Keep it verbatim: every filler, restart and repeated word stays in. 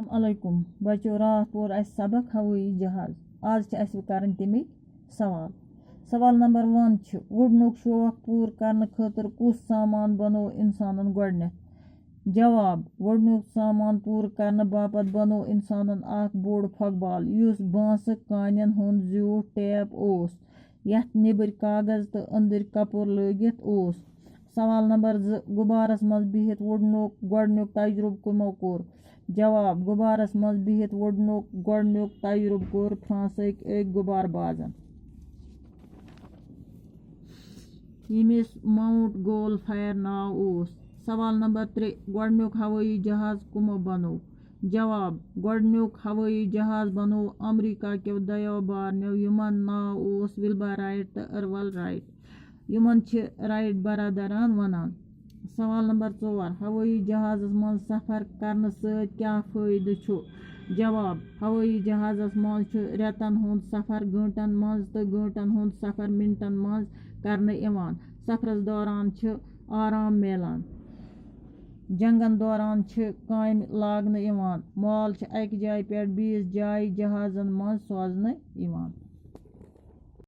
السلام علیکم بچو، راتھ پوٚر اَسہِ سبق ہوٲیی جہاز۔ آز چھِ اَسہِ وۄنۍ کَرٕنۍ تَمِکۍ سوال۔ سوال نمبر ون چھُ، وُڈنُک شوق پوٗرٕ کرنہٕ خٲطرٕ کُس سامان بنوو اِنسانن گۄڈٕنٮ۪تھ؟ جواب، وُڈنُک سامان پوٗرٕ کرنہٕ باپتھ بنوو اِنسانن اکھ بوٚڑ پھۄکہٕ بال، یُس بانسہٕ کانٮ۪ن ہُنٛد زیوٗٹھ ٹیپ اوس، یتھ نیٚبٕرۍ کاغذ تہٕ أنٛدٕرۍ کپُر لٲگِتھ اوس۔ سوال نمبر زٕ، غُبارس منٛز بِہِتھ وُڈنُک گۄڈٕنیُک تجرُبہٕ کٕمو کوٚر؟ جواب، غُبارس منٛز بِہِتھ وُڈنُک گۄڈٕنیُک تجرُبہٕ کوٚر فرانسٕکۍ أکۍ غُبارٕ بازن، ییٚمِس ماؤنٹ گول فائر ناو اوس۔ سوال نمبر ترٛےٚ، گۄڈٕنیُک ہوٲیی جہاز کٕمو بنوو؟ جواب، گۄڈٕنیُک ہوٲیی جہاز بنوو امریکہ کیو دۄیو بارنیو، یِمن ناو اوس ولبر رائٹ تہٕ ارول رائٹ۔ یِمن چھِ رائٹ برادران ونان۔ سوال نمبر ژور، ہوٲیی جہازس منٛز سفر کرنہٕ سۭتۍ کیٛاہ فٲیدٕ چھُ؟ جواب، ہوٲیی جہازس منٛز چھُ رٮ۪تن ہُنٛد سفر گٲنٛٹن منٛز تہٕ گٲنٛٹن ہُنٛد سفر منٹن منٛز کرنہٕ یِوان۔ سفرس دوران چھُ آرام میلان۔ جنگن دوران چھِ کامہِ لاگنہٕ یِوان۔ مال چھِ اکہِ جایہِ پٮ۪ٹھ بیٚیِس جایہِ جہازن منٛز سوزنہٕ یِوان۔